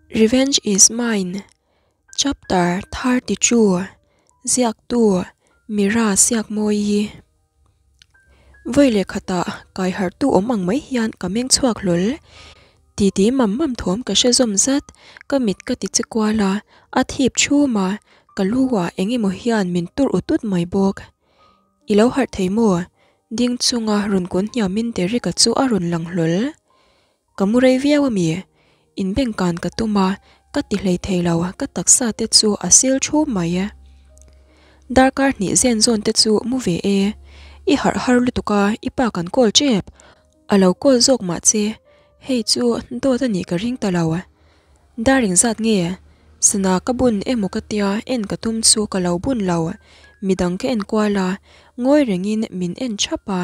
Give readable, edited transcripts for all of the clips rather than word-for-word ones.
Revenge is mine Chapter 32 Ziaktu Mira Siakmawi Vawi leh khatah kai harhtu awm ang mai hian ka meng chhuak hlawl. Titi mam mam thawm ka hre zawm zat, ka mit ka ti che kual a, a thip chhum a, ka lu ah eng emaw hian min tur ut ut mai bawk. I lo harh thei maw? Ding chunga rawn kun hniamin Derek-a chu a rawn lang hlawl. Ka mu rei viau a mi? Inbengkan ka tum a, ka ti hlei thei lo, ka taksa te chu a sil thu mai e. Darkar hnih zen zawn te chu mu ve e. I harh har lutuk a, i pa kan call tep. A lo call zawk mah che, hei chu dawt a nih ka ring ta lo. Dar engzat nge? Sana ka bun emaw ka tia en ka tum chu ka lo bun lo. Midang ka en kual a, ngawi rengin min en thap a,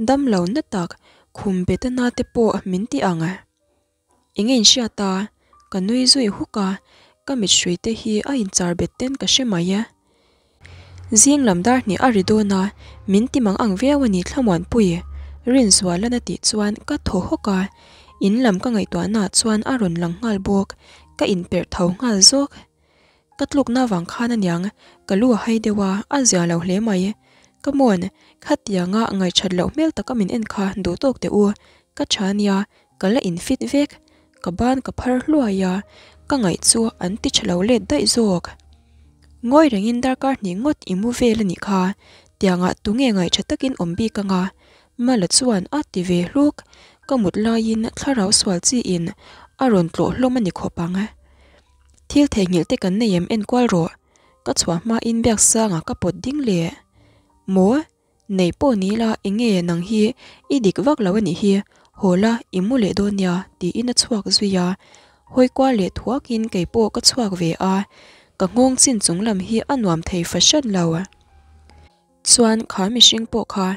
dam lo na tak Khum betana te pawh min ti ang. Eng in hriat a, ka nui zui huk a, ka mit hrui te hi a inchar bet ten ka hre mai e. Zing lam dar hnih a ri dawn a, min ti mang ang viau a ni Thlamuanpui, Rinzualan a tih chuan ka thaw hawk a, in lam ka ngaihtuahnaah chuan a rawn lang nghal bawk, ka inperh tho nghal zawk. Ka tlukna vang khan aniang, ka lu a hai deuh a, a zia lo hle mai. Ka mawn, khatianga ngaihṭhat loh hmel taka min en kha duh tawk teh u, ka ṭha ania, ka la infit vek. Ka ban ka phar hluai a, ka ngaih chu an ti ṭha lo let daih zawk. Ngawi rengin darkar hnih ngawt i mu vel a nih kha, tiangah tunge ngaihṭha takin awm bik anga? Mala chuan a ti ve hluk, ka mut laiin thlarau sual chiin a rawn tlawh hlawm a ni khawp ang. Thil theihnghilh te kan nei em enkual rawh, ka chhuah hmain Biaksanga ka pawt ding leh. Maw? Nei pawh ni ila enge nang hi i dik vak lo anih hi, haw la i mu leh dawn nia tiin a chhuak zui a. Hawi kual leh thuakin kei pawh ka chhuak ve a, ka nghawng chin chung lam hi a nuam thei fahran lo. Chuan kha mihring pawh kha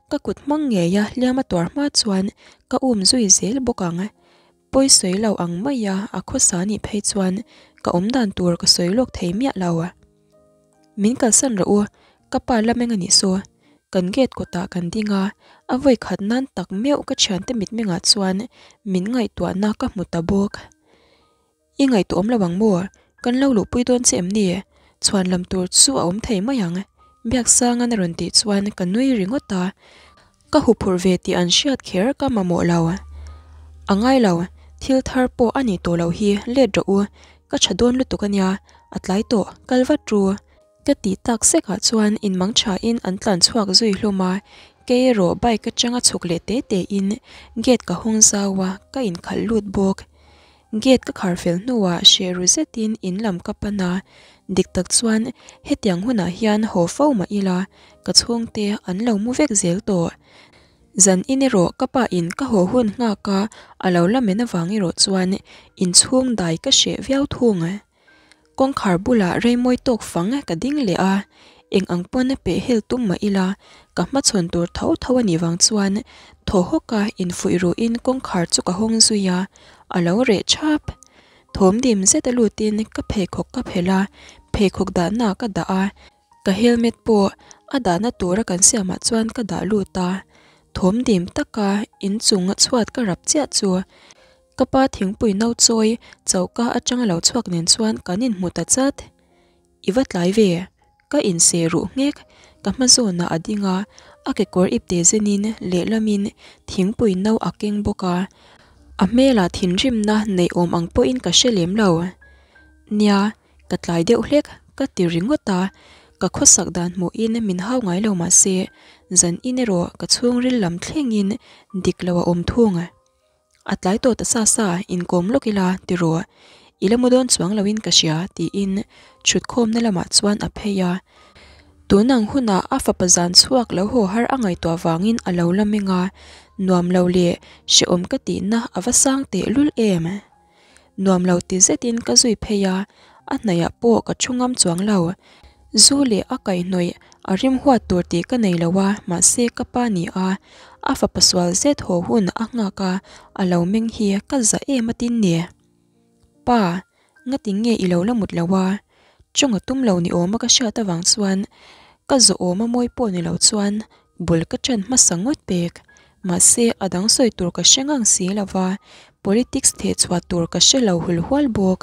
ka kut hmang ngeia hliam a tuar hma chuan ka um zui zel bawk ang. Pawi sawi lo ang maia a khawsa nih phei chuan ka awm dan tur ka sawi lawk thei miah lo. Min kalsan rawh u, ka pa la meng a nih saw. Kan gate kawtah kan ding a, a vawi khat nan tak meuh ka thiante mitmengah chuan min ngaihtuahna ka hmu ta bawk. I ngaihtuah awm lo ang maw? Kan lo luhpui dawn che em ni? Chhuan lam tur chu a awm thei mai ang. Biaksanga'n a rawn tih chuan ka nui ringawt a, ka huphurh ve tih an hriat kher ka mamawh lo. A ngai lo, thil thar pawh a nih tawh loh hi, let rawh u, ka tha dawn lutuk a nia, a tlai tawh, kal vat ru. Ka tih tak sekah chuan inmang thain an tlan chhuak zui hlawm a, kei erawh bike atanga chhuk leh te tein gate ka hawng zau a, ka inkhalh lut bawk. Gate ka khar fel hnuah hreh ru zetin in lam ka pan a, dik tak chuan hetiang hunah hian haw fo mah ila ka chhungte an lo mu vek zel tawh. Zan in erawh ka pa in ka haw hun nghak a, a lo la men avang erawh chuan inchhung dai ka hreh viau thung. Kawngkhar bulah reimawi tawk fang ka ding leh a, eng ang pawn peh hel tum mah ila ka hmachhawn tur tho tho a nih vang chuan thaw hawka infuih ruhin kawngkhar chu ka hawng zui a, a lo reh thap. Thawm dim zet a lutin ka pheikhawk ka phelh a, pheikhawk dahna ka dah a, ka helmet pawh a dahna tura kan siamah chuan ka dah lut a, thawm dim taka inchung chhuat ka rap chiah chu Ka pa thingpui no chawi choka atanga lo chhuak nen chuan kan inhmu ta chat. I va tlai ve, ka inseh ruh nghek, ka hma zawnah a ding a, a kekawr ipte zenin lehlamin thingpui no a keng bawk a, a hmelah thinrimna neih awm ang pawhin ka hre lem lo. Nia, ka tlai deuh hlek, ka ti ringawt a, ka khawsak dan hmuhin min hau ngai lo mah se, zan in erawh ka chhungril lam thlengin dik lo a awm thung. A tlai tawh ta sa sa, inkawm lawk ila ti rawh. I la mu dawn chuang loin ka hria tiin thutkhawmna lamah chuan a phei a. Tun ang hunah a fapa zan chhuak lo haw har a ngaihtuah vangin a lo la meng a, nuam lo leh hrehawm ka tihna a va sang tehlul em. Nuam lo ti zetin ka zui phei a, a hnaihah pawh ka thu ngam chuang lo. Zu leh a kaihhnawih a rim huat tur tih ka nei lo a, mahse ka pa ni a, a fapa sual zet haw hun a nghak a, a lo meng hi ka za em a tin ni. Pa, ngati nge i lo la mut lo a? Chawng a tum lo ni awm a ka hriat avang chuan ka zawhawm a mawi pawh ni lo chuan bul ka ṭan hmasa ngawt pek. Mahse a dang sawi tur ka hre ngang si lo va. Politics theh chhuah tur ka hre lo hulhual bawk.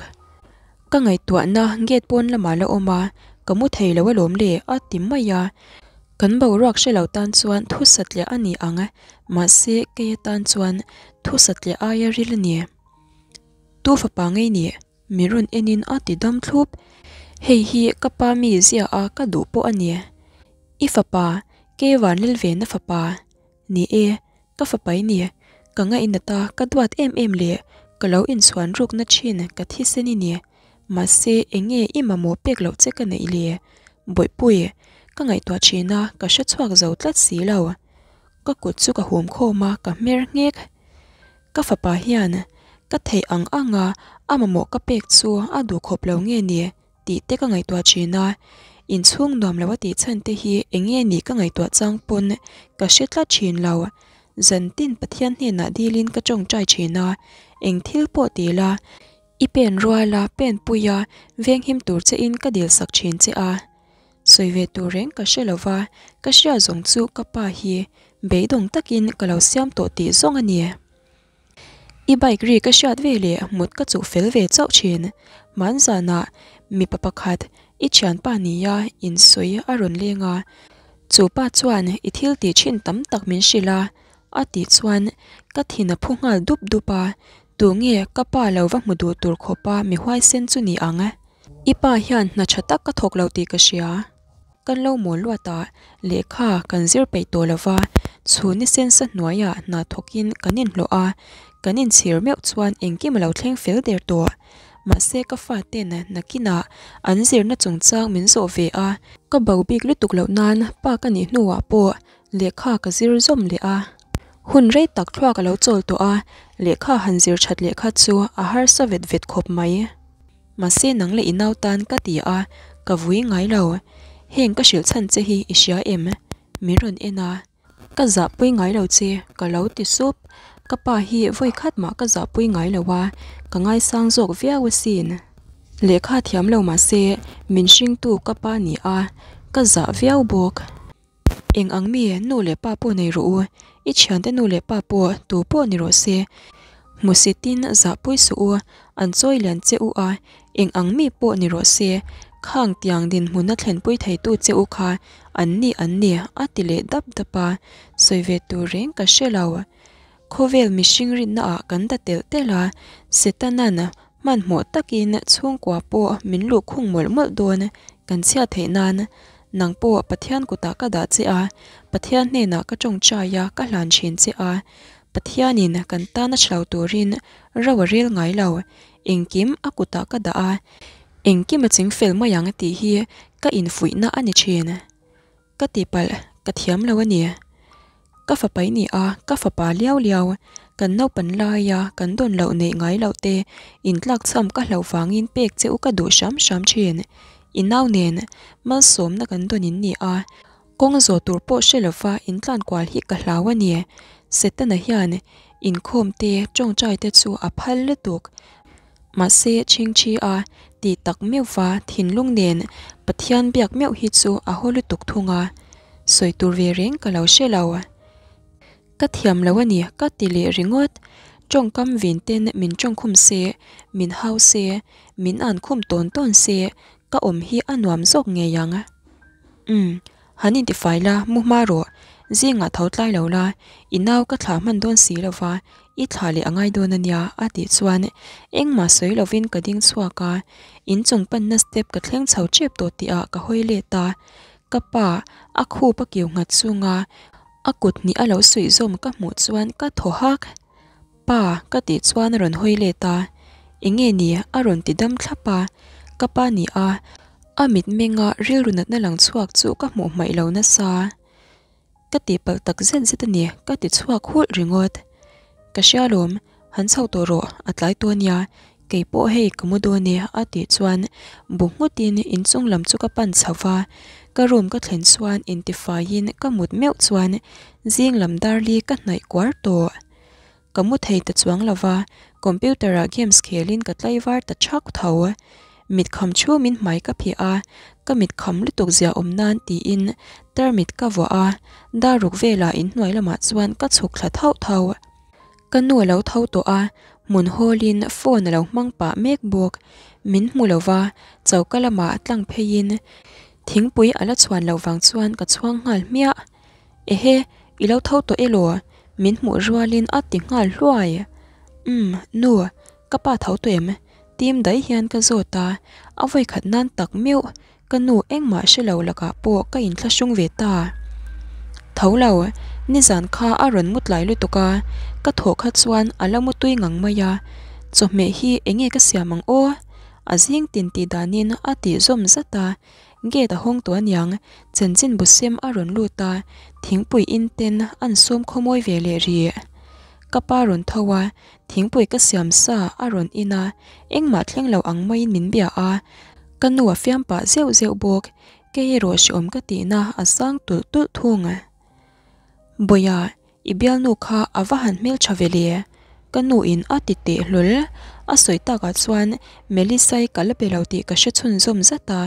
Ka ngaihtuahna gate pawn lamah la awm a, ka mu thei lo alawm le a ti mai a. Kan boruak hre lo tan chuan thu satliah a ni ang, mahse kei atan chuan thu satliah aia ril a ni. Tu fapa ngei nih? Mi rawn enin a ti dam thlup. Hei hi ka pa mi zia a ka duh pawh a ni. I fapa, kei Vanlelvena fapa. Ni e, ka fapa i ni. Ka ngainat a, ka duat em em leh ka lo inchhuan rukna thin ka thisen i ni. Mahse, eng nge i mamawh pek loh che ka neih le? Bawihpui, ka ngaihtuah thin a, ka hre chhuak zo tlat si lo. Ka kut chu ka hum khawm a, ka hmer nghek. Ka fapa hian ka theih ang anga a mamawh ka pek chu a duh khawp lo nge ni tih te ka ngaihtuah thin a, inchhung nuam lo a tih chhan te hi eng nge nih ka ngaihtuah chang pawn ka hre tlat thin lo. Zantin Pathian hnenah dilin ka tawngtai thin a, eng thil pawh ti la, i pen ruala pen puia venghim tur chein ka dil sak thin che a. Sawi ve tur reng ka hre lo va, ka hria zawng chu ka pa hi beidawng takin ka lo siam tawh tih zawng a ni. I bike ri ka hriat ve leh mut ka chuh fel ve chauh thin. Hmanzanah mipa pakhat i thianpa nia insawi a rawn leng a, chu pa chuan i thil tih thin tam tak min hrilh a, a tih chuan ka thin a phu nghal dup dup a, tunge ka pa lo va hmu duh tur khawpa mi huaisen chu ni ang? I pa hian hna tha tak ka thawk lo tih ka hria. Kan lo mawl luat a, lehkha kan zir peih tawh lo va, chhun ni sensa hnuaiah hna thawkin kan inhlawh a, kan inchhir meuh chuan engkim a lo thleng fel der tawh. Mahse ka faten nakinah an zirna chungchang min zawh ve a, ka bo bik lutuk loh nan pa ka nih hnuah pawh lehkha ka zir zawm leh a. Hun rei tak thluak a lo chawl tawh a, lehkha han zir that lehkha chu a harsa vet vet khawp mai. Mahse nang leh i nau tan ka ti a, ka vui ngai lo. Heng ka hrilh chhan che hi i hria em? Min rawn en a. Ka zahpui ngai lo che, ka lo ti sup. Ka pa hi vawi khat mah ka zahpui ngai lo a, ka ngaisang zawk viau asin. Lehkha thiam lo mahse min hringtu ka pa ni a, ka zah viau bawk. Eng ang mi nu leh pa pawh nei rawh u, i thiante nu leh pa pawh tu pawh ni rawh se. Hmusitin zahpui suh u, an chawi lian che u a, eng ang mi pawh ni rawh se, khang tiang dinhmuna thlenpui theitu che u kha an ni an ni a ti leh dap dap a, sawi ve tur reng ka hre lo. Khawvel mihring rinna ah kan da telh telh a, Setanan hmanhmawh takin chhungkua pawh min luhkhung mawlh mawlh dawn kan chhiat theih nan nang pawh Pathian kutah ka dah che a, Pathian hnenah ka tawngtai a ka hlan thin che a, Pathianin kan tana thlau turin ro a rel ngai lo, engkim a kutah ka dah a, engkim a chingfel mai ang tih hi ka infuihna a ni thin. Ka tihpalh, ka thiam lo a ni. Ka fapa i ni a, ka fapa liau liau, kan naupan laia kan dawn loh neih ngai loh te intlakchham ka hlauh vangin pek che u ka duh hram hram thin. I nau nen malsawmna kan dawn in ni a, kawng zawh tur pawh hre lova intlankual hi ka hlau a ni. Setana hian inkhawm te, tawngtai te chu a phal lutuk. Mahse, chhingchhi a ti tak meuhva thinlung nen Pathian biak meuh hi chu a haw lutuk thung a, sawi tur ve reng ka lo hre lo. Ka thiam lo a ni ka ti leh ringawt. Tawngkam vin ten min tawngkhum se, min hau se, min an khum tawn tawn se, ka awm hi a nuam zawk ngei ang. Umm, han intifai la, mu hma rawh. Zingah tho tlai lo la, i nau ka thlah hman dawn si lova, I thla leh a ngai dawn a nia a tih chuan engmah sawi lovin ka ding chhuak a, inchung panna step ka thleng chho tep tawh tihah ka hawi let a, ka pa a khup a kiu nghat chunga a kut hnih a lo suih zawm ka hmuh chuan ka thaw hak. Pa ka tih chuan a rawn hawi let a, enge ni a rawn ti dam thlap a, ka pa ni a, a mitmenga rilru natna lang chhuak chu ka hmuh hmaih lo nasa. Ka tihpalh tak zet zet a ni, ka ti chhuak hulh ringawt. Ka hria lawm, han chho tawh rawh, a tlai tawh a nia, kei pawh hei ka mu dawn e a tih chuan bu nghutin inchung lam chu ka pan chho va, ka room ka thlen chuan intifaiin ka mut meuh chuan zing lam darli ka hnaih kuar tawh. Ka mu thei ta chuang lo va, computer ah games khelin ka tlaivar ta thak tho. Mit kham chhungin hmai ka phih a, ka mit kham lutuk zia awm nan tiin tarmit ka vuah a, dar ruk velah inhnuai lamah chuan ka chhuk thla thauh thauh. Ka nu a lo tho tawh a, Hmun hawlin phone a lo hmang pah mek bawk. Min hmu lo va, choka lamah tlang pheiin thingpui a la chhuan loh vang chuan ka chhuang nghal hmiah. Ehe, i lo tho tawh elaw? Min hmuh rualin a ti nghal hluai. Umm, nu, ka pa tho tawh em? Tim daih hian ka zawt a, a vawikhat nan tak meuh Ka nu engmah hre lo lakah pawh ka inthlahrung ve ta. Tho lo, nizan kha a rawn mu tlai lutuk a, ka thawh kha chuan a la mu tui ngang mai a, chawhmeh hi enge ka siam ang aw? A zing tin tih danin a tih zawm zat a, gate a hawng tawh aniang, chanchin bu sem a rawn lut a, thingpui in ten an sawm khawmawi ve leh rih. Ka pa rawn tho a, thingpui ka siam sa a rawn in a, engmah thleng lo ang maiin min bia a, Ka nu a fiam pah zeuh zeuh bawk, kei erawh hreawm ka tihna a sang tulh tulh thung. Bawia, i bialnu kha a va han hmeltha ve le? Ka nu in a ti teh hlawl. A sawi takah chuan Melissa-i ka la be lo tih ka hre chhunzawm zat a,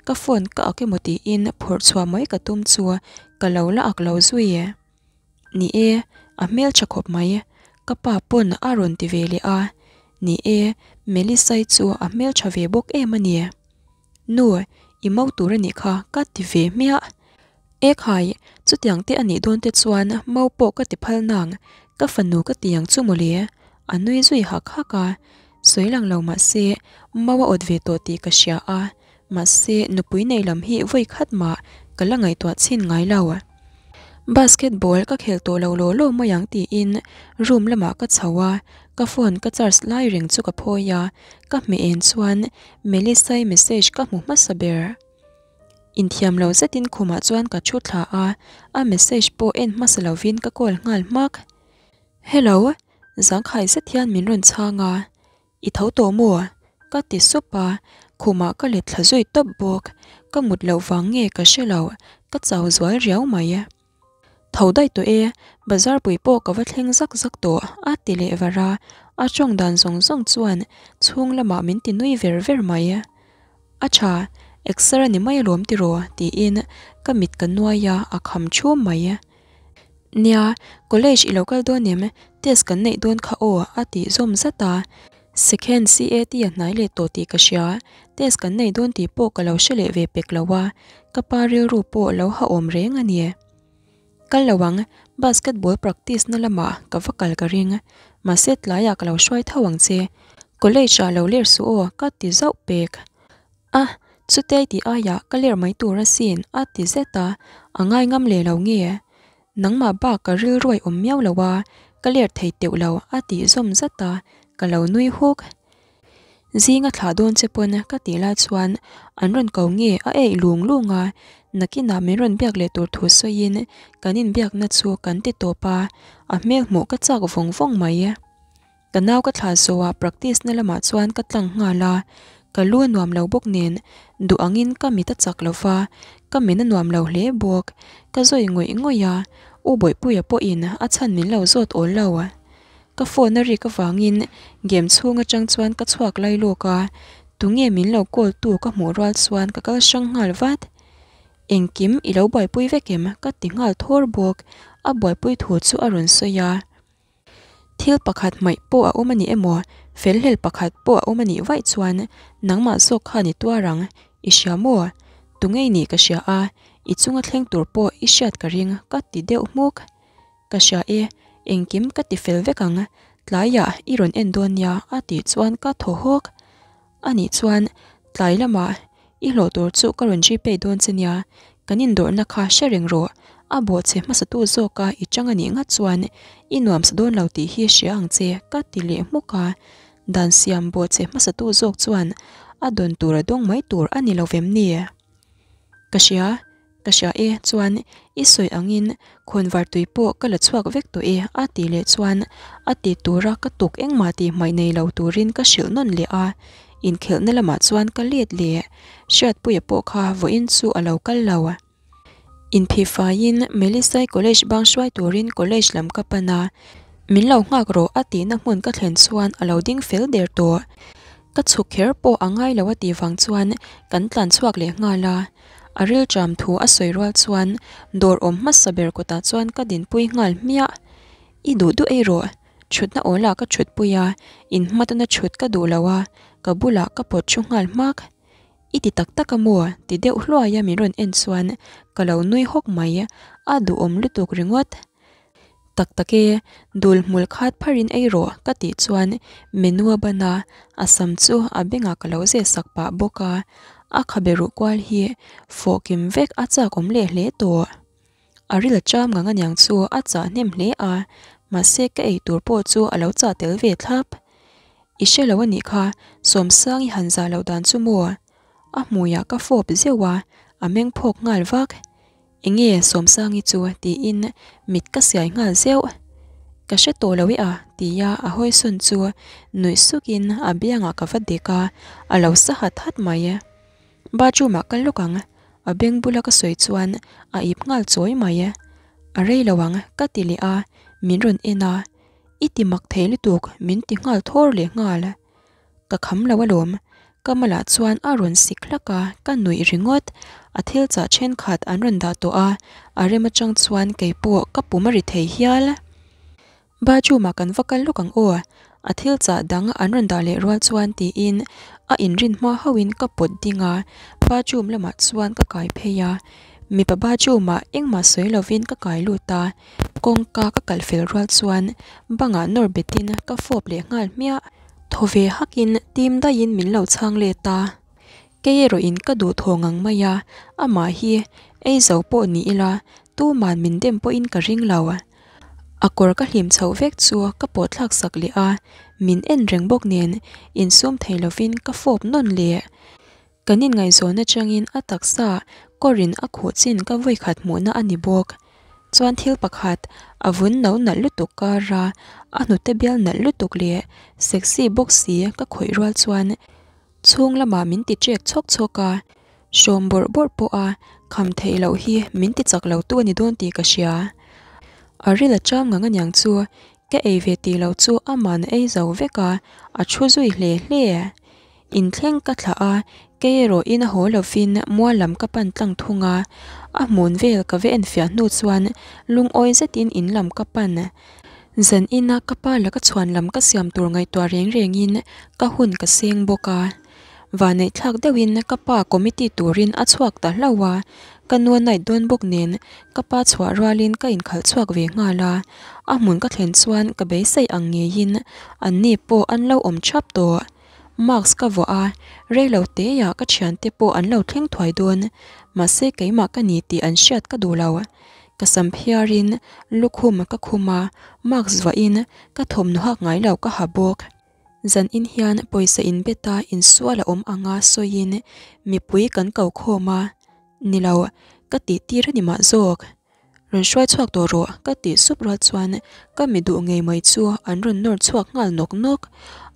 ka phone ka ak emaw tiin phawrh chhuah mai ka tum chu ka lo la ak lo zui. Ni e, a hmeltha khawp mai, ka pa pawn a rawn ti ve leh a. Ni e, Melissa-i chu a hmeltha ve bawk em a ni. Nu, i mau tur a nih kha ka ti ve hmiah. E khai, chutiang te a nih dawn te chuan mau pawh ka ti phal nang, ka fanu ka ti ang chu mawle. A nui zui hak hak a, sawi lang lo mah se mau a awt ve tawh tih ka hria a, mahse nupui nei lam hi vawi khat mah ka la ngaihtuah chhin ngai lo. Basketball ka khel tawh lo law law mai ang tiin room lamah ka chho a, ka phone ka charge lai reng chu ka phawi a, ka hmeh en chuan Melissa-i message ka hmu hmasa ber. Inthiam lo zetin khumah chuan ka thu thla a, a message pawh en hmasa lovin ka call nghal hmak. Hello, zangkhai zet hian min rawn chhang a. I tho tawh maw? Ka ti sup a, khumah ka let thla zui tawp bawk. Ka mut loh vang nge ka hre lo, ka chau zual riau mai. Tho daih tawh e, bazar pui pawh ka va thleng zak zak tawh, a ti leh var a, a tawng dan zawng zawng chuan chhung lamah min ti nui ver ver mai. A tha, exer a ni mai alawm tiraw? tiin ka mit ka nuai a, a kham chhum mai. Nia, college i lo kal dawn em? Test kan neih dawn kha aw a tih zawm zat a. Second CAT a hnai leh tawh tih ka hria, test kan nei dawn tih pawh ka lo hre leh ve pek lo a, ka pa rilru pawh lo ha awm reng a ni. Kal lo ang, basketball practice na lamah ka va kal ka ring, mahse tlaiah ka lo hruai tho ang che, college ah lo ler suh aw ka ti zauh pek. A, chutei tih aiah ka ler mai tur asin a ti zet a, a ngai ngam leh lo nge? Nangmah bak ka rilruai awm miau lo a, ka ler thei teuh lo a tih zawm zat a, ka lo nui huk. Zinga thlah dawn che pawn ka tih lai chuan an rawn ko nge a eih lung lung a, nakinah min rawn biak leh tur thu sawiin kan inbiakna chu kan ti tawp a, a hmel hmuh ka chak vawng vawng mai. Ka nau ka thlah zawhah practice na lamah chuan ka tlang nghal a, ka lu a nuam lo bawk nen duh angin ka mit a chak lo va, ka min a nuam lo hle bawk. Ka zawi ngawih ngawih a, U Bawihpuia pawhin a chhan min lo zawt awl lo. Ka phone a rik avangin game chhung atang chuan ka chhuak lai lawk a, tunge min lo call tu ka hmuh rual chuan ka kal hrang nghal vat. Engkim i lo buaipui vek em? ka ti nghal thawr bawk, a buaipui thu chu a rawn sawi a. Thil pakhat hmaih pawh a awm a ni emaw, felhlel pakhat pawh a awm a nih vaih chuan nangmah zawk khan i tuar ang, i hria maw? Tungei nih ka hria a, i chunga thleng tur pawh i hriat ka ring ka ti deuh hmuk. Ka hria e, engkim ka ti fel vek ang, tlaiah i rawn en dawn nia a tih chuan ka thaw hawk. A nih chuan tlai lamah i hlawh tur chu ka rawn gpay dawn che nia, kan indawrhna kha hre reng rawh, a bawhchhe hmasatu zawka i chang a nih ngat chuan i nuamsa dawn lo tih hi hria ang che ka ti leh hmuk a, dan siam bawhchhe hmasatu zawk chuan a dawn tur a dawng mai tur a ni lo vem ni? Ka hria. Ka hria e, chuan i sawi angin khawnvar tui pawh ka la chhuak vek tawh e a tih leh chuan a ti tura ka tuk engmah tih hmaih nei lo turin ka hrilh nawn leh a, inkhelhna lamah chuan ka let leh. Hriatpuia pawh kha vawiin chu a lo kal lo. Inphih faiin Melisai College bang hruai turin college lam ka pan a, min lo nghak rawh a tihna hmun ka thlen chuan a lo ding fel der tawh. Ka chhuk kher pawh a ngai lo a tih vang chuan kan tlan chhuak leh nghal a. A rilṭam thu a sawi rual chuan dawr awm hmasa ber kawtah chuan ka dinpui nghal hmiah. I duh duh ei rawh. Thutna awlah ka thutpui a, inhmatana thut ka duh lo a, ka bulah ka pawt thu nghal hmak. I ti tak tak a maw? ti deuh hluai a min rawn en chuan ka lo nui hawk mai, a duhawm lutuk ringawt. Tak tak e, dul hmul khat pharin ei rawh ka tih chuan menu a ban a, a sam chu a bengah ka lo zeh sak pah bawk a, a khabe ruh kual hi fawh kim vek a chak awm leh hle tawh. A ril a cham ngang aniang chu a chah hnem hle a, mahse ka ei tur pawh chu a lo chah tel ve thlap. I hre lo anih kha, Sawmsang i han zah loh dan chu maw? A hmuiah ka fawp zeuh a, a meng phawk nghal vak. Enge Sawmsangi chu tiin mit ka siai nghal zeuh. Ka hre tawh lo e a tia a hawisawn chu nuih sukin a biangah ka va dek a, a lo sa hat hat mai. Bathroom ah kal lawk ang, a beng bula ka sawi chuan a ip nghal chawi mai. A rei lo ang ka ti leh a, min rawn en a, I ti mak thei lutuk min ti nghal thawr leh nghal. Ka kham lo alawm, ka malah chuan a rawn sik hlak a, ka nuih ringawt. A thil chah thenkhat an rawn dah tawh a, a rem atang chuan keipawh ka pum a ri thei hial. Bathroom ah kan va kal lawk ang aw, a thil chah dang an rawn dah leh rual chuan tiin a inrin hma hauhin ka pawt ding a, bathroom lamah chuan ka kai phei a, mipa bathroom ah engmah sawi lovin ka kai lut a, kawngka ka kalh fel rual chuan bangah nawr betin ka fawp leh nghal hmiah. Thaw ve hakin tim daihin min lo chhang let a, Kei erawhin ka duh thaw ngang mai a, amah hi ei zo pawh ni ila tuman min dem pawhin ka ring lo. A kawr ka hlim chhoh vek chu ka pawh thlak sak leh a, min en reng bawk nen insum thei lovin ka fawp nawn leh. Kan inngaihzawn atangin a taksa kawrin a khuh chin ka vawikhat hmuhna a ni bawk. Chuan thil pakhat, a vun no nalh lutuk kara a hnute bial nalh lutuk leh sexy bawk si ka khawih rual chuan Chhung lamah min ti ṭek chhawk chhawk a, hrawm bawrh bawrh pawh a kham theih loh hi min ti chak lo tu a ni dawn tih ka hria. A ril a cham ngang aniang chu ka ei ve tih loh chu aman a ei zo vek a, a thu zui hle hle. Inthleng ka thlah a, kei erawh in a haw lovin mual lam ka pan tlang thung a, a hmun vel ka va enfiah hnu chuan lungawi zetin in lam ka pan. Zan ina ka pa laka chhuan lam ka siam tur ngaihtuah reng rengin ka hun ka seng bawk a. Vaneihthlak deuhin ka pa committee turin a chhuak ta hlauh a, ka nu a night dawn bawk nen ka pa chhuah rualin ka inkhalh chhuak ve nghal a. A hmun ka thlen chuan ka beisei ang ngeiin anni pawh an lo awm thap tawh. Mask ka vuah a, reilo teah ka thiante pawh an lo thleng thuai dawn, mahse keimah ka ni tih an hriat ka duh lo. Ka sam phiarin lukhum ka khum a, mask vuahin ka thawmhnaw hak ngai lo ka ha bawk. Zan in hian pawisa inbet a insual a awm anga sawiin mipui kan ko khawm a, ni lo, ka tih tir a ni mah zawk. Rawn hruai chhuak tawh rawh ka tih sup rual chuan ka mi duh ngei mai chu an rawn nawr chhuak nghal nawk nawk.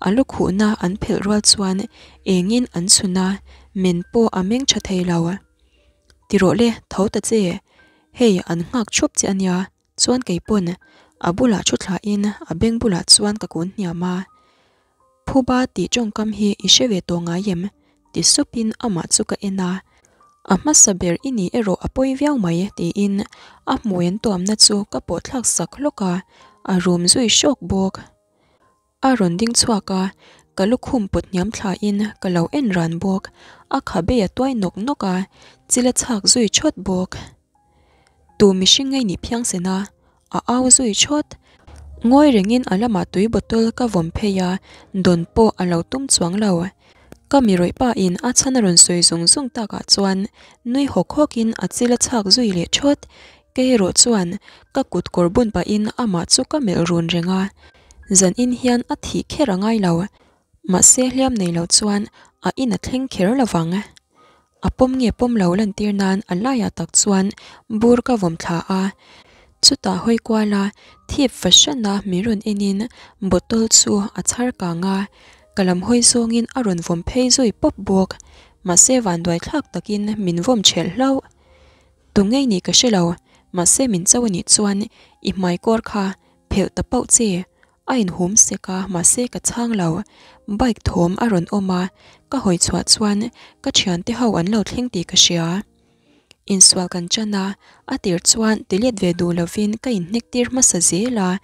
A lukhuhna an phelh rual chuan engin an chhun a, men pawh a meng tha thei lo. Ti rawh le, tho ta che. Hei an nghak thup che ania, chuan kei pawn a bulah thu thlain a beng bulah chuan ka kun hniam a. Phuba tih tawngkam hi i hre ve tawh ngai em? ti supin amah chu ka en a. A hmasa ber i ni erawh a pawi viau mai tiin a hmui an tuamna chu ka pawh thlak sak hlawk a, a rum zui hrawk bawk. A rawn ding chhuak a, ka lukhum pawt hniam thlain ka lo en ran bawk. A khabe a tuai nawk nawk a, chil a chhak zui thawt bawk. Tu mihring ngei nih phiang sen a, a au zui thawt. Ngawi rengin a lamah tui bottle ka vawm phei a, dawn pawh a lo tum chuang lo. Ka mi rawih pa in a chhan a rawn sawi zung zung takah chuan nui hawk hawkin a chil a chhak zui leh thawt. Kei erawh chuan ka kut kawr bun pahin amah chu ka melh run reng a. Zan in hian a thih kher a ngai lo, mahse hliam nei lo chuan a in a thleng kher lo vang. A pawm nge pawm lo lantir nan a laiah tak chuan bur ka vawm thla a, chutah hawi kuala thip fahran a min rawn enin bottle chu a chhar kang a, ka lam hawi zawngin a rawn vawm phei zui pawp bawk, mahse vanduai thlak takin min vawm ṭhelh hlauh. Tu ngei nih ka hre lo, mahse min cho anih chuan i hmai kawr kha Phelh ta pauh che, a inhum sek a mahse ka chhang lo. Bike thawm a rawn awm a, ka hawi chhuah chuan ka thiante ho an lo thleng tih ka hria. Insual kan chan a, a tir chuan ti let ve duh lovin ka inhnek tir hmasa zel a.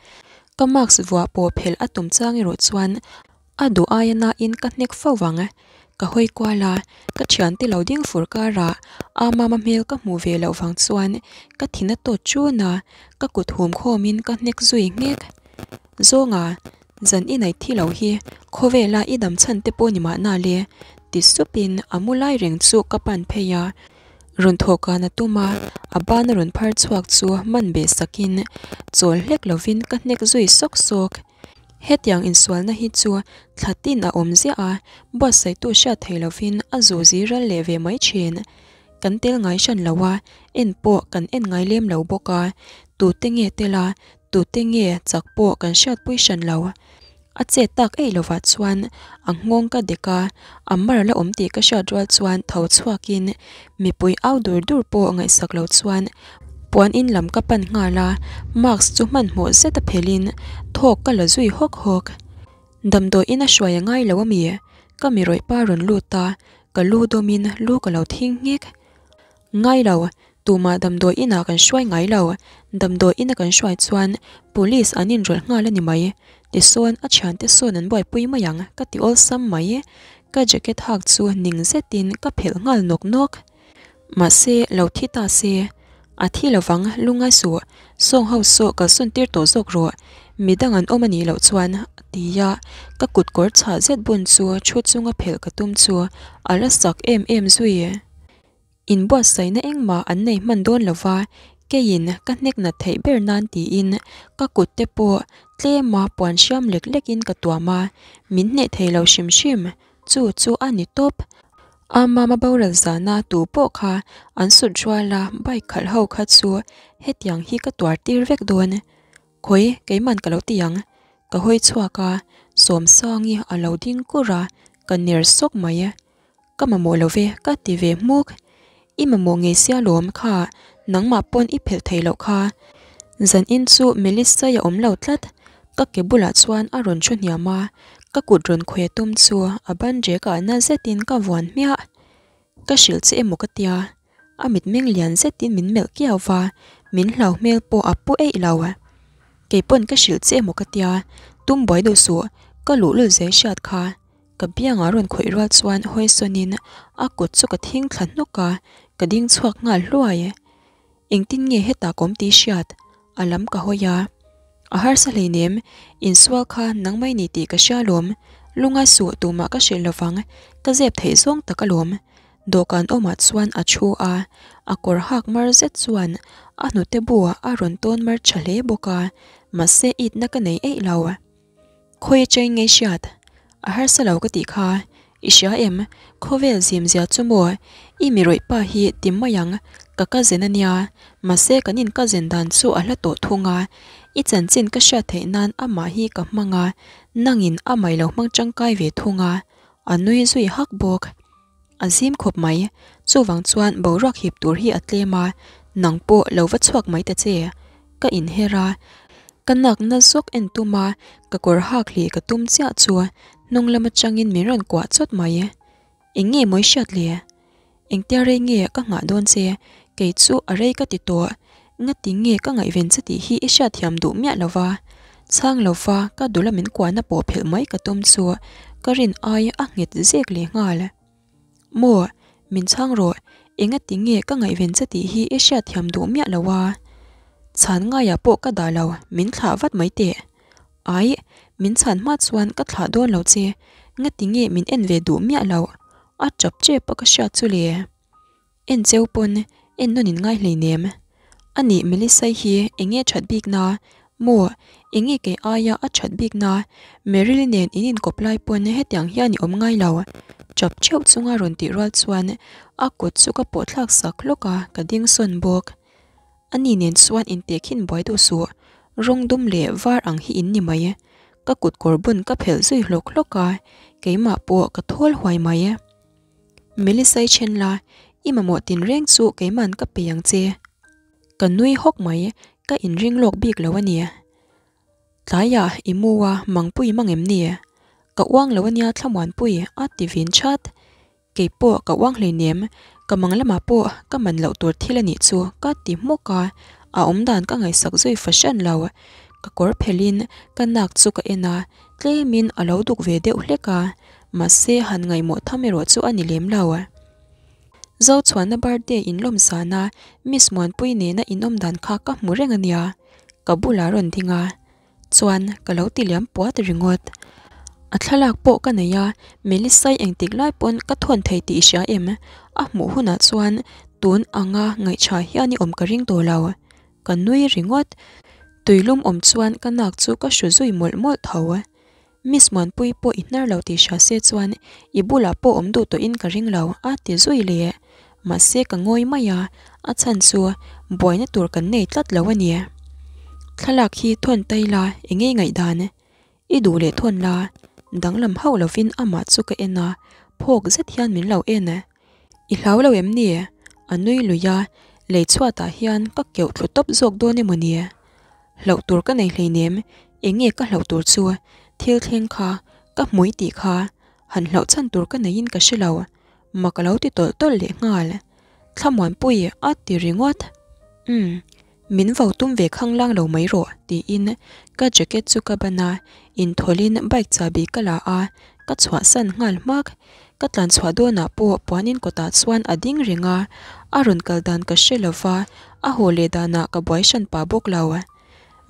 Ka mask vuah pawh phelh a tum chang erawh chuan a duh aia nain ka hnek fo vang. Ka hawi kual a, ka thiante lo ding fur karah a mama hmel ka hmuh ve loh vang chuan ka thin a tawt ṭun a, ka kut hum khawmin ka hnek zui nghek. Zawnga, zan i naih thi lo hi khawvela i dam chhan te pawh ni mahna le, ti supin a mu lai reng chu ka pan phei a. Rawn thawhkan a tum a, a ban a rawn phar chhuak chu man beh sakin chawl hlek lovin ka hnek zui sawk sawk. Hetiang insualna hi chu thla tin a awm ziah a, buatsaihtu hriat thei lovin a zu zi ral leh ve mai thin. Kan tel ngai hran lo a, en pawh kan en ngai lem lo bawk a, tute nge tel a, tute nge chak pawh kan hriatpui hran lo. A chet tak eih lovah chuan a nghawng ka dek a, a mar la awm tih ka hriat rual chuan tho chhuakin mipui au dur dur pawh ngaihsak lo chuan puan in lam ka pan nghal a, mask chu hmanhmawh zet a phelhin thawk ka la zui hawk hawk. Damdawi in a hruai a ngai lo a mi? Ka mi rawih pa rawn lut a, ka lu dawmin lu ka lo thing nghek. Ngai lo, tumah damdawi inah kan hruai ngai lo, damdawi ina kan hruai chuan police an inrawlh nghal a ni mai, tisawn a thiante sawn an buaipui mai ang ka ti awlsam mai, ka jacket hak chu ning zetin ka phelh nghal nawk nawk. Mahse, lo thi ta se, a thi lovang lungngai suh, sawng ho saw kalsawn tir tawh zawk rawh, midang an awm a nih loh chuan a ti a, ka kut kawr chhah zet bun chu thu chunga phelh ka tum chu a la sak em em zui. Inbuatsaihna engmah an nei hman dawn lo va, keiin ka hnek nat theih ber nan tiin ka kut te pawh tlema puan hriam lek lekin ka tuam a, min hneh thei lo hrim hrim, chu chu a ni tawp. A mama boral zana tu pawh kha an sut rual a, bike khalh ho kha chu hetiang hi ka tuar tir vek dawn. Khawi, keiman ka lo ti ang. Ka hawi chhuak a, Sawmsangi a lo ding kur a, ka ner sawk mai. Ka mamawh lo ve, ka ti ve hmuk. I mamawh ngei sia lawm kha, nangmah pawn i phelh thei loh kha. Zanin chu Melissa-i a awm lo tlat. Ka ke bulah chuan a rawn thu hniam a, ka kut rawn khawi a tum chu a ban rek ah na zetin ka vuan hmiah. Ka hrilh che emaw ka tia. A mitmeng lian zetin min melh kiau va, min hlau hmel pawh a pu eih lo. Kei pawn ka hrilh che emaw ka tia, tum buai duh suh, ka luhlul zel hriat kha. Ka biangah rawn khawih rual chuan hawi sawnin a kut chu ka thing thla hnawk a, ka ding chhuak nghal hluai. Engtin nge hetah ka awm tih hriat? A lam ka hawi a. A harsa hleinem, insual kha nangmah i ni tih ka hria alawm. Lungai suh tumah ka hrilh lovang, ka zep theih zawng tak alawm. Dawhkan awmah chuan a thu a, a kawr hak mar zet chuan a hnute bu a rawn tawn mar tha hle bawk a, mahse itna ka nei eih lo. Khawi atangin nge i hriat? A harsa lo ka tih kha. I hria em? Khawvel zim zia chu maw? I mi rawih pa hi ti mai ang, ka cousin a nia, mahse kan in cousin dan chu a hla tawh thung a, i chanchin ka hriat theih nan amah hi ka hmang a, nangin amah i lo hmang tangkai ve thung a, a nui zui hak bawk. A zim khawp mai, chuvang chuan boruak hip tur hi a tlem a, nang pawh lo va chhuak mai ta che. Ka inher a, ka nakna zawk en tum a, ka kawr hak hlih ka tum chiah chu hnung lam atangin min rawn kuah chawt mai. Eng nge mawi hriat le? Engtia rei nge ka nghah dawn che? Kei chu a rei ka ti tawh. Ngati nge ka ngaihven che tih hi i hriatthiam duh miah lo va. Chhang lo va ka dula min kuahna pawh phelh mai ka tum chu ka rin ai a nghet zek leh nghal. Maw, min chhang rawh, engati nge ka ngaihven che tih hi i hriatthiam duh miah lo a. Chhan ngaiah pawh ka dah lo, min thlah vat mai teh. Ai, min chhan hma chuan ka thlah dawn lo che, ngati nge min en ve duh miah lo, a tap tep a ka hriat chu le. En cheu pawn en nawn in ngai hleinem. A nih Melissa-i hi enge that bik na? Maw, enge kei aia a that bik na? Meryl-i nen in inkawp lai pawn hetiang hian i awm ngai lo. Chap theuh chunga rawn tih rual chuan a kut chu ka pawh thlak sak hlawk a, ka ding sawn bawk. Ani nen chuan intehkhin buai duh suh, rawng dum leh var ang hi in ni mai. Ka kut kawr bun ka phelh zui hlawk hlawk a, keimah pawh ka thawl huai mai. Melissa-i then la, i mamawh tinreng chu keiman ka pe ang che. Ka nui hawk mai, ka inring lawk bik lo a ni. Tlaiah i mu a, mangpui mang em ni? Ka uang lo a nia Thlamuanpui, a ti vin chat. Kei pawh ka uang hleinem, ka mang lamah pawh ka man loh tur thil a nih chu ka ti hmawk a, a awmdan ka ngaihsak zui fahran lo. Ka kawr phelhin ka nak chu ka en a, tlemin a lo duk ve deuh hlek a, mahse han ngaihmawh tham erawh chu a ni lem lo. Zochhuana birthday inlawm zana Miss Muanpui nena inawm dan kha ka hmu reng a nia, ka bulah rawn ding a, chuan ka lo ti liam puat ringawt. A thlalak pawh ka nei a, Melisai engtik lai pawn ka thawn thei tih i hria em? A hmuh hunah chuan tun anga ngaihchha hian i awm ka ring tawh lo. Ka nui ringawt. Tuilum awm chuan ka nak chu ka hru zui mawlh mawlh tho. Miss Muanpui pawh i hnar lo tih hria se chuan i bulah pawh awm duh tawhin ka ring lo a ti zui leh. Mahse ka ngawi mai a, a chhan chu buaina tur kan nei tlat lo a ni. Thlalak hi thawn tai la eng nge ngaihdan? I duh leh thawn la. Danglam hauh lovin amah chu ka en a, phawk zet hian min lo en. I hlau lo em ni? A nui lui a, lei chhuatah hian ka keuh thlu tawp zawk dawn emaw ni? Hlauh tur ka nei hleinem, eng nge ka hlauh tur chu? Thil thleng kha, ka hmui tih kha, han hlauh chhan tur ka neiin ka hre lo. Mak a lo ti tawlh tawlh leh nghal. Thlamuanpui a ti ringawt. Umm, min vo tum ve khanglang lo mai rawh, tiin ka jacket chu ka ban a, inthawlhin bike chahbi ka la a, ka chhuahsan nghal hmak. Ka tlan chhuah dawnah pawh puanin kawtah chuan a ding reng a, a rawn kal dan ka hre lo va, a haw leh danah ka buai hran pah bawk lo.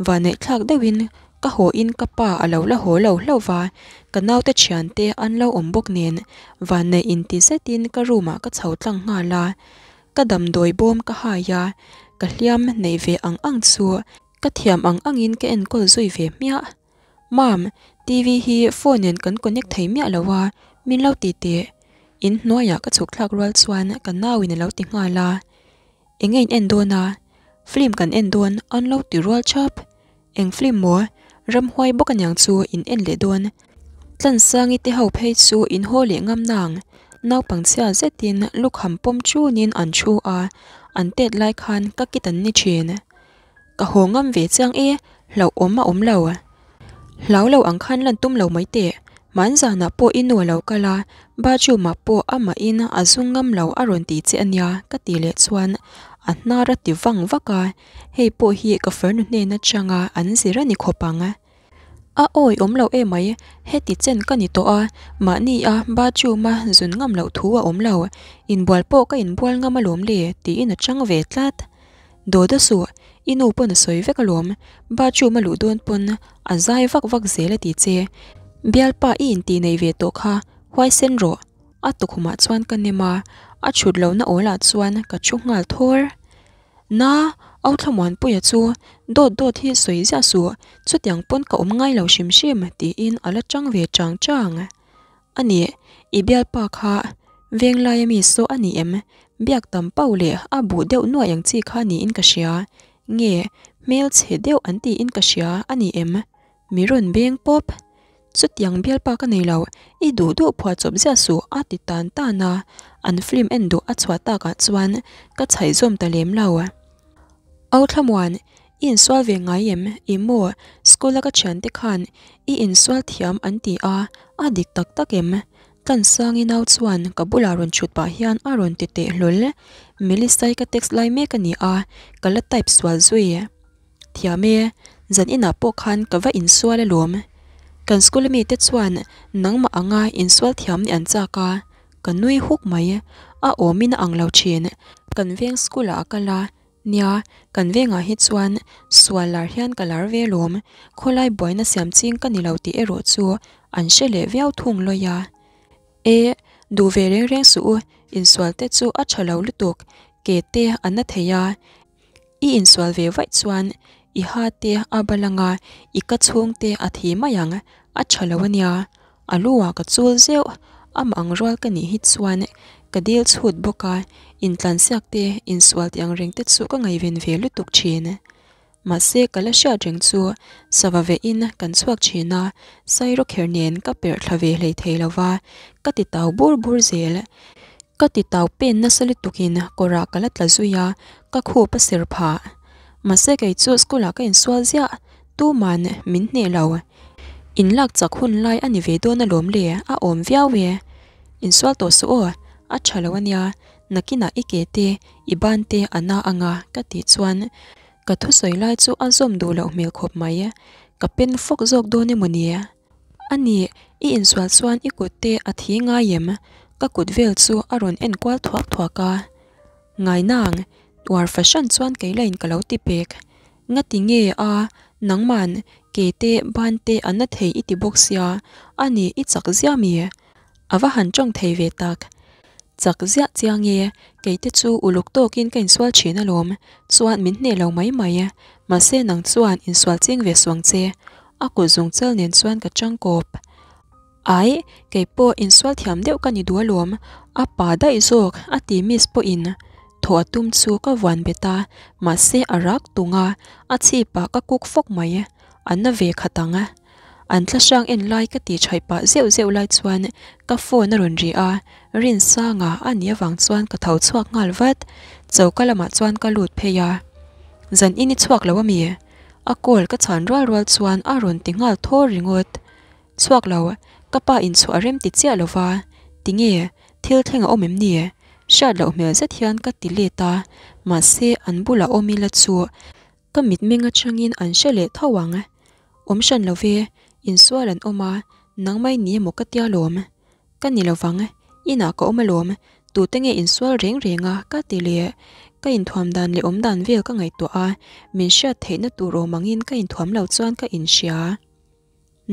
Vanneihthlak deuhin ka haw in ka pa a lo la haw lo hlauh va, ka naute thiante an lo awm bawk nen vanneih inti zetin ka room ah ka chho tlang nghal a, ka damdawi bawm ka hai a, ka hliam neih ve ang ang chu ka thiam ang angin ka enkawl zui ve hmiah. Mam, TV hi phone nen kan connect thei miah lo a, min lo ti teh. In hnuaiah ka chhuk thlak rual chuan ka nau in a lo ti nghal a. Eng nge in en dawn a? Film kan en dawn an lo ti rual chap. Eng film maw? Ramhuai bawk aniang chu in en leh dawn. Tlansangi te ho phei chu in haw leh ngam nang. Naupang chhia zetin lukham pawm chunin an thu a, an tet lai khan ka kit an ni thin. Ka haw ngam ve chiang e, hlauhawm a awm lo. Hlau lo ang khan lan tum lo mai teh. Hmanzanah pawh i nu a lo kal a, bathroom ah pawh amahin a zung ngam lo a rawn ti che a nia ka ti leh chuan a hnar a ti vang vak a, hei pawh hi ka farnu hnen atanga an zir a ni khawp ang. A awi awm lo emai, heti chen ka ni tawh a, mahni a bathroom a zun ngam loh thu a awm lo, inbual pawh ka inbual ngam alawm le tiin a chang ve tlat. Dawda suh, i nu pawn a sawi vek alawm, bathroom a luh dawn pawn a zai vak vak zel a ti che. Bialpa i intih nei ve tawh kha, huaisen rawh. A tukhumah chuan ka nem a, a chhut lohna awlah chuan ka thu nghal thawr. Na, Au Thlamuanpuia chu dawt dawt hi sawi ziah suh, chutiang pawn ka awm ngai lo hrim hrim tiin a la chang ve chang chang. A nih, i bialpa kha Venglai ami saw a ni em? Biak tam pau leh a buh deuh nuaih ang chi kha niin ka hria. Nge, hmel chhe deuh an tiin ka hria a ni em? Mi rawn beng pawp. Chutiang bialpa ka nei lo, i duh duh phuah chawp ziah suh a ti tan tan a, an film en duh a chhuah takah chuan ka chhaih zawm ta lem lo. Au Thlamuan, i insual ve ngai em? Ih maw, school a ka thiante khan i insual thiam an ti a, a dik tak tak em? Tlansangi nau chuan ka bulah rawn chhut pah hian a rawn ti teh hlawl. Melissa-i ka text lai mek a ni a, ka la type sual zui. Thiam e, zan inah pawh khan ka va insual alawm. Kan school mite chuan nangmah anga insual thiam nih an chak a, ka nui huk mai. A awmin a ang lo thin. Kan veng school ah a kal a, nia, kan vengah hi chuan sual lar hian ka lar ve alawm. Khawlai buaina siam ching ka ni lo tih erawh chu an hre leh viau thung lawi a. E, duh ve reng reng suh u, insual te chu a tha lo lutuk, ke te a na thei a. I insual ve vaih chuan i ha te a bal anga i ka chhung te a thi mai ang, a tha lo a nia. A lu ah ka chul zeuh, amah ang rual ka nih hi chuan ka dil chhut bawk a, intlansiak te, insual tih ang reng te chu ka ngaihven ve lutuk thin. Mahse ka la hriat reng chu sava vehin kan chhuak thin a, sairawkher nen ka perh thla ve hlei thei lo va, ka ti tau bur bur zel. Ka ti tau pen nasa lutukin kawrah ka la tla zui a, ka khup a ser phah. Mahse kei chu school ah ka insual ziah, tuman min hneh lo. In lak chak hun lai a ni ve dawn alawm le, a awm viau e. Insual tawh suh aw, a tha lo ania, nakinah i ke te, i ban te a na anga ka tih chuan. Ka thusawi lai chu a zawm duh loh hmel khawp mai. Ka pen fawk zawk dawn emaw ni? A nih, i insual chuan i kut te a thi ngai em? Ka kut vel chu a rawn en kual thuak thuak a. Ngai nang, uar fahran chuan kei lain ka lo ti pek. Ngati nge a, nangman ke te ban te a na thei i ti bawk sia, a nih i chak ziah mi? A va han tawng thei ve tak. Chak ziah chiang e, kei te chu uluk tawkin ka insual thin alawm, chuan min hneh lo mai mai. Mahse nang chuan insual ching ve suang che. A kut zung chal nen chuan ka chang kawp. Aih, kei pawh insual thiam deuh ka ni duh alawm, a pa daih zawk a ti miss pawhin thaw a tum chu ka vuan bet a, mahse a rak tung a, a chhipah ka kuk fawk mai. A na ve khat ang. An thlahrang en lai ka tih thaih pah zeuh zeuh lai chuan ka phone a rawn ri a, Rinsanga a nih avang chuan ka tho chhuak nghal vat. Choka lamah chuan ka lut phei a, Zan in i chhuak lo ami? A call ka chhan rual rual chuan a rawn ti nghal thaw ringawt. Chhuak lo, ka pa in chhuah a rem ti chiah lova, tinge thil thleng a awm em ni? Hriat loh hmel zet hian ka ti let a, mahse an bulah awm ila chu Ka mitmeng atangin an hre leh tho ang. Awm hran lo ve, insual an awm a, nangmah i ni emaw ka tia lawm. Ka ni lovang, inah ka awm alawm, tute nge insual reng reng a ka ti leh. Ka inthuam dan leh awm dan vel ka ngaihtuah a, min hriat theihna tur awm angin ka inthuam lo chuan ka inhria.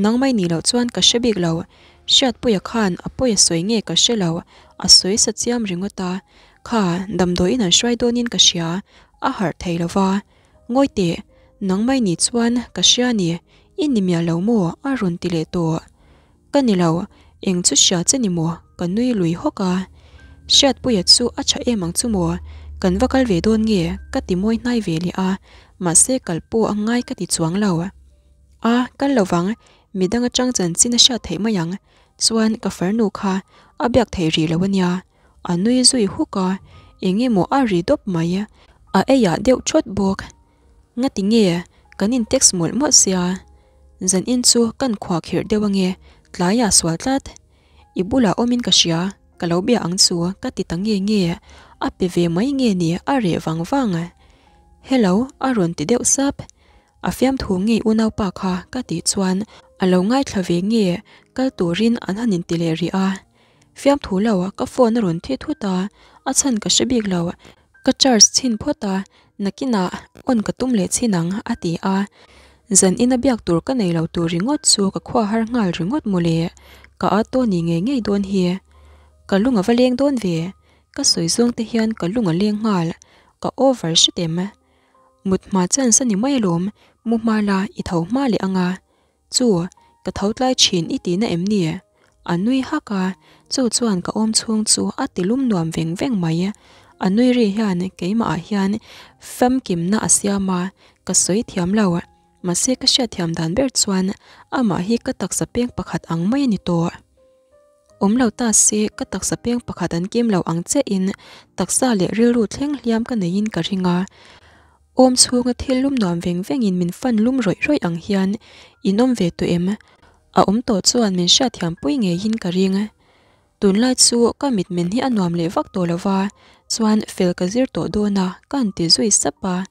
Nangmah i nih loh chuan ka hre bik lo, Hriatpuia khan a pawi a sawi nge ka hre lo, a sawi sa chiam ringawt a, kha damdawiin an hruai dawnin ka hria, a harh thei lo va. Ngawi teh, nangmah i nih chuan ka hria ni, i ni miah lo maw? a rawn ti leh tawh. Ka ni lo, eng chu hria che ni maw? ka nui lui hawk a. Hriatpuia chu a tha em ang chu maw? Kan va kal ve dawn nge? ka ti mawi hnai ve leh a, mahse kal pawh a ngai ka ti chuang lo. A, kal lo vang, midang atang chanchin a hriat theih mai ang. Chuan ka farnu kha a biak theih rih lo ania. A nui zui huk a, eng emaw a ri dawp mai. A eiah deuh thawt bawk. Ngati nge kan in text mawlh mawlh sia. Zan in chu kan khuah khirh deuh ange, tlaiah sual tlat. I bulah awmin ka hria, ka lo bia ang chu ka ti ta nge nge. A pe ve mai nge ni a reh vang vang. Hello a rawn ti deuh sap. A fiamthu ngei unaupa kha ka tih chuan a lo ngaithla ve nge kal turin an han inti leh rih a. Fiamthu lo ka phone a rawn thi thut a, a chhan ka hre bik lo. Ka charge chhin phawt a, nakinah on ka tum leh chhin ang a ti a. Zan ina biak tur ka nei lo tur ringawt chu ka khua har nghal ringawt mawle. Ka a taw ni ngei ngei dawn hi. Ka lung a va leng dawn ve. Ka sawi zawng te hian ka lung a leng nghal. Ka over hret em? Mut hma chance a ni mai alawm, mu hma la i tho hma leh anga. Chu, ka tho tlai thin i tihna em ni? A nui hak a, chu chuan ka awm chhung chu a ti lum nuam veng veng mai. A nui ri hian keimah ah hian famkimna a siam a, ka sawi thiam lo. Mahse ka hriatthiam dan ber chuan amah hi ka taksa peng pakhat ang mai a ni tawh. Awm lo ta se, ka taksa peng pakhat an kim lo ang che in taksa leh rilru thleng hliam ka nei in ka ring a. Awm chhunga thil lum nuam veng veng in min fan lum rawih rawih ang hian in awm ve tawh em? A awm tawh chuan min hriatthiam pui ngei in ka ring. Tunlai chu ka mitmen hi a nuam leh vak tawh lo va, chuan fel ka zir tawh dawn a, ka han ti zui sap a.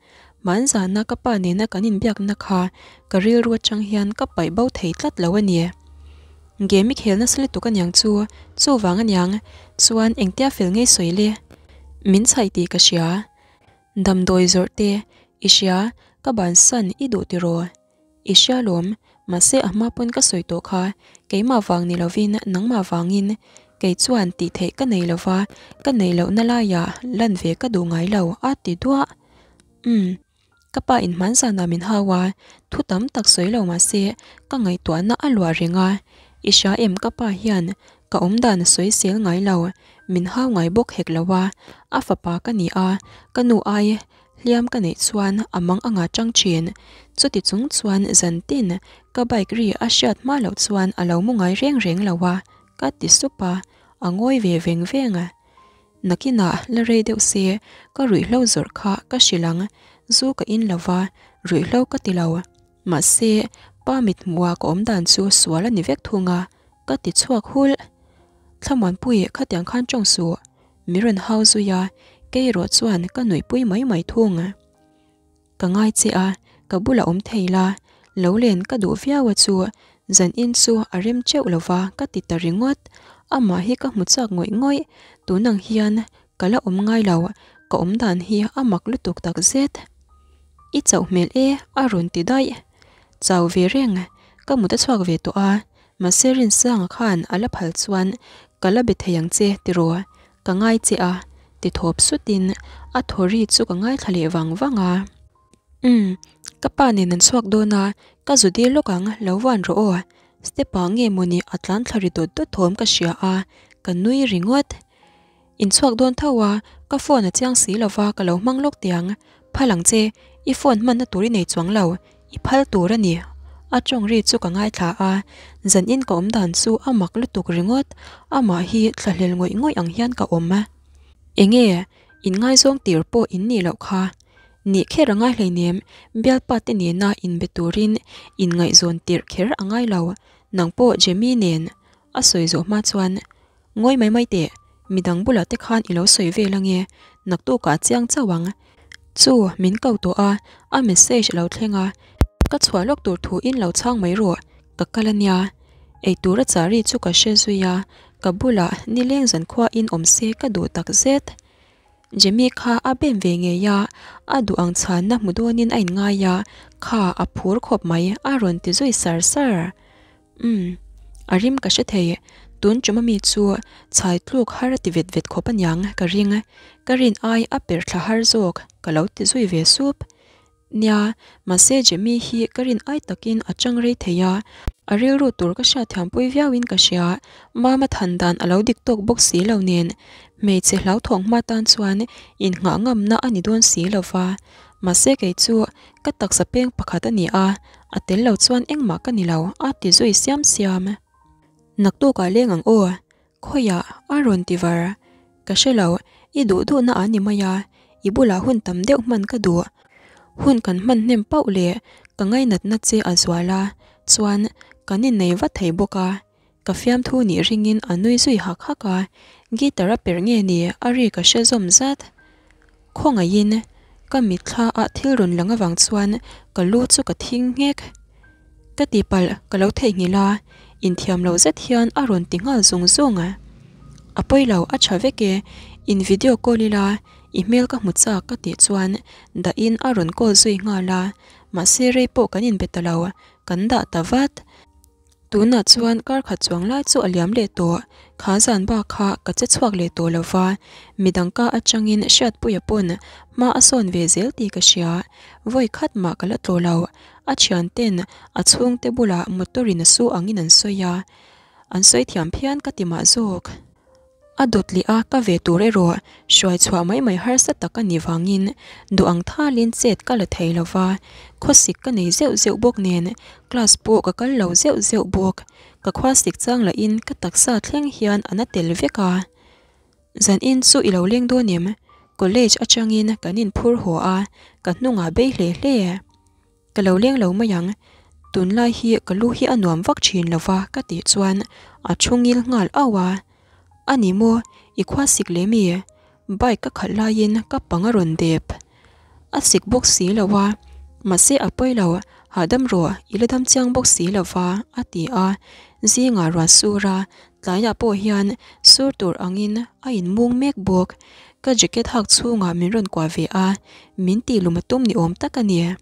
Hmanzana ka pa nena kan inbiakna kha ka rilru atang hian ka paih bo thei tlat lo a ni. Game i khel nasa lutuk aniang chu, chuvang aniang chuan engtia fel ngei sawi le? Min chhaih tih ka hria. Damdawi zawrh te i hria, ka bansan i duh tiraw? I hria lawm, mahse a hma pawn ka sawi tawh kha, keimah vang ni lovin nangmah vangin kei chuan tih theih ka nei lova, ka neih lohna laiah lan ve ka duh ngai lo a ti duah. Umm, ka pa in hman zanah min hau a, thu tam tak sawi lo mahse ka ngaihtuahna a luah reng a, i hria em ka pa hian ka awm dan a sawi sel ngai lo, min hau ngai bawk hek lo a, a fapa ka ni a, ka nu ai Hliam ka neih chuan a mang anga chang thin. Chuti chung chuan zan tin ka bike ri a hriat hma loh chuan a lo mu ngai reng reng lo a, ka ti sup a, a ngawi ve veng veng. Nakinah la rei deuh se ka ruihhlo zawrh kha ka hrilh ang, zu ka in lo va, ruihhlo ka ti lo. Mahse, pa mithmuha ka awm dan chu sual a ni vek thung a, ka ti chhuak hulh. Thlamuanpui khatiang khan tawng suh. Mi rawn hau zui a, kei erawh chuan ka nuihpui mai mai thung. Ka ngai che a, ka bulah awm thei la, lo len ka duh viau a chu, zan in chu a rem teuh lo va ka ti ta ringawt. Amah hi ka hmu chak ngawih ngawih, tunang hian ka la awm ngai lo, ka awm dan hi a mak lutuk tak zet. I chauh hmel e a rawn ti daih. Chau ve reng, ka mut a chhuak ve tawh a, mahse Rinsanga khan a la phal chuan ka la be thei ang che tiraw, ka ngai che a ti thawp sutin a thaw ri chu ka ngaithla leh vang vang a. Umm, ka pa nen an chhuak dawn a, ka zu dil lawk ang, lo vuan rawh aw. Step ah nge mawni a tlan thla ri dawt dawt thawm ka hria a, ka nui ringawt. In chhuak dawn tho a, ka phone a chiang si lo va ka lo hmang lawk tiang. Phal ang che, i phone hmanna tur i nei chuang lo, i phal tur a ni. A tawng ri chu ka ngaithla a, zan in ka awm dan chu a mak lutuk ringawt, amah hi thlahlel ngawih ngawih ang hian ka awm. Enge, in ngaizawng tir pawh in nih loh kha. Nih kher a ngai hleinem, bialpa te nena inbe turin inngaihzawn tirh kher a ngai lo, nang pawh Jemmy nen a sawi zawh hma chuan Ngawi mai mai teh, midang bulah te khan i lo sawi vel ange, naktukah a chiang chauh ang. Chu, min ko tawh a, a message a lo thleng a, ka chhuah lawk tur thu in lo chhang mai rawh, ka kal ania. Eitur a chah ri chu ka hre zui a, ka bulah nileng zankhua in awm se ka duh tak zet. Jimmy kha a bem ve ngei a, a duh ang chhanna hmu dawnin a inngai a, kha a phur khawp mai a rawn ti zui sar sar. Umm, a rim ka hre thei, tun tum ami chu chhai tluk har a ti vet vet khawp aniang ka ring, ka rin ai a per thla har zawk ka lo ti zui ve sup. Nia, mahse Jimmy hi ka rin ai takin a chang rei thei a, a rilru tur ka hriatthiampui viauin ka hria, Mama than dan a lo dik tawk bawk si lo nen, hmeichhe hlauthawng hma tan chuan innghah ngamna a ni dawn si lo va, mahse kei chu Ka taksa peng pakhat a ni a, a tel lo chuan engmah ka ni lo, a ti zui siam siam. Naktukah leng ang aw, khawiah a rawn ti var. Ka hre lo, i duh duhna a ni mai a, i bulah hun tam deuh hman ka duh. Hun kan hman hnem pauh leh ka ngainatna che a zual a, chuan kan innei vat thei bawk a. Ka fiamthu nih ringin a nui zui hak hak a, guitar a perh nge ni a ri ka hre zawm zat. Khawngaihin ka mitthla ah thil rawn lang avang chuan ka lu chu ka thing nghek. Ka tihpalh ka lo theihnghilh a, inthiam lo zet hian a rawn ti nghal zung zung. A pawi lo a tha vek e, in video call ila i hmel ka hmu chak ka tih chuan dahin a rawn call zui nghal a, mahse rei pawh kan inbe ta lo, kan dah ta vat. Tunah chuan kar khat chuang lai chu a liam leh tawh. Kha zan bak kha ka che chhuak leh tawh lo va, midang ka atangin Hriatpuia pawn hma a sawn ve zel tih ka hria. Vawi khat mah ka la tawh lo. A thianten a chhungte bulah motor in a su angin an sawi a, an sawi thiam phian ka ti mah zawk. A dawt leh a ka ve tur erawh hruai chhuah mai mai harsa tak a nih vangin duh ang thalin chet ka la thei lo va, khawsik ka nei zeuh zeuh bawk nen class pawh ka kal lo zeuh zeuh bawk. Ka khuasik chang lahin ka taksa thleng hian a na tel vek a. Zanin chu i lo leng dawn em? College atangin kan inphur haw a, ka hnungah bei hle hle. Ka lo leng lo mai ang, tunlai hi ka lu hi a nuam vak thin lo va ka tih chuan a thu ngil nghal auh a. A ni maw, i khua sik leh mi? Bike ka khalh laiin ka pang a rawn dep. A sik bawk si lo a, mahse a pawi lo, hahdam rawh, i la dam chiang bawk si lo va a ti a. Zingah ruah sur a, tlaiah pawh hian sur tur angin a inmung mek bawk. Ka jacket hak chhungah min rawn kuah ve a, min tih lum a tum ni awm tak a ni.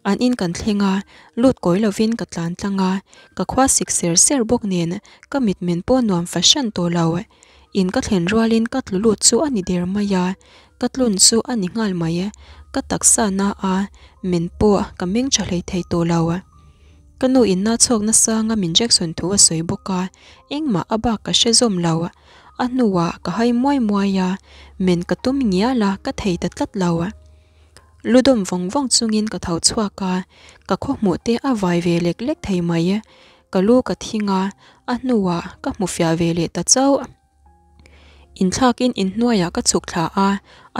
An in kan thleng a, lut kawi lovin ka tlan tlang a, ka khua sik ser ser bawk nen ka mitmen pawh nuam fahran tawh lo. In ka thlen rualin ka tlu lut chu a ni der mai a, ka tlun chu a ni nghal mai. Ka taksa na a, men pawh ka meng tha hlei thei tawh lo. Ka nu in na chhuak nasanga min Jackson thu a sawi bawk a, engmah a bak ka hre zawm lo. A hnuah ka hai muai muai a, men ka tum ngial a, ka thei ta tlat lo. Lu dawm vawng vawng chungin ka tho chhuak a, ka khaw hmuh te a vai ve lek lek thei mai. Ka lu ka thing a, a hnuah ka hmu fiah ve leh ta chauh. Inthlakin inhnuaiah ka chhuk thla a,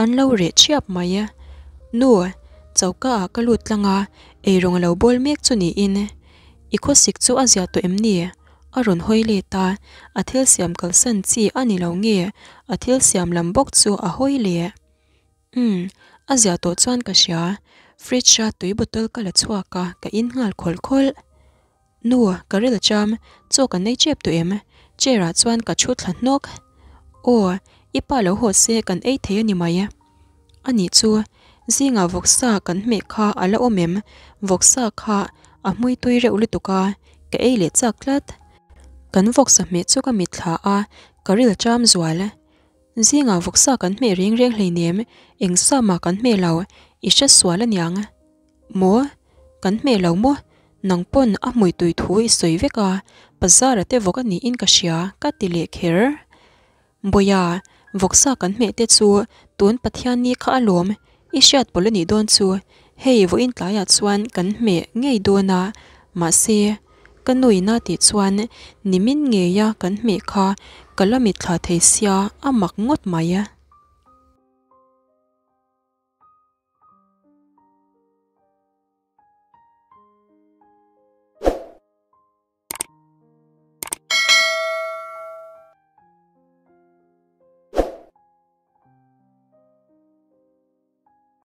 an lo reh thiap mai. Nu, choka ah ka lut tlang a, eirawng a lo bawl mek chu niin. I khawsik chu a zia tawh em ni? A rawn hawi let a, a thil siam kalsan chi a ni lo nge a thil siam lam bawk chu a hawi leh. Umm, a zia tawh chuan ka hria. Fridge a tui bottle ka la chhuak a, ka in nghal khawlh khawlh. Nu, ka ril a cham, chaw kan ei tep tawh em? Chair ah chuan ka thu thla hnawk. Aw, i pa lo haw se kan ei thei a ni mai. A nih chu, zingah vawksa kan hmeh kha a la awm em? Vawksa kha a hmui tui reuh lutuk a, ka ei leh chak tlat. Kan vawksa hmeh chu ka mitthla a, ka ril cham zual. Zingah vawksa kan hmeh reng reng hleinem, eng sa mah kan hmeh lo, i hre sual aniang. Maw? Kan hmeh lo maw? Nang pawn a hmui tui thu i sawi vek a, Pazara te vawk a niin ka hria, ka ti leh kher. Bawiha, vawksa kan hmeh te chu tun Pathianni kha alawm, i hriat pawlh a nih dawn chu, hei vawiin tlaiah chuan kan hmeh ngei dawn a, mahse, Ka nuina tih chuan nimin ngeia kan hmeh kha ka la mitthla thei sia a mak ngawt mai.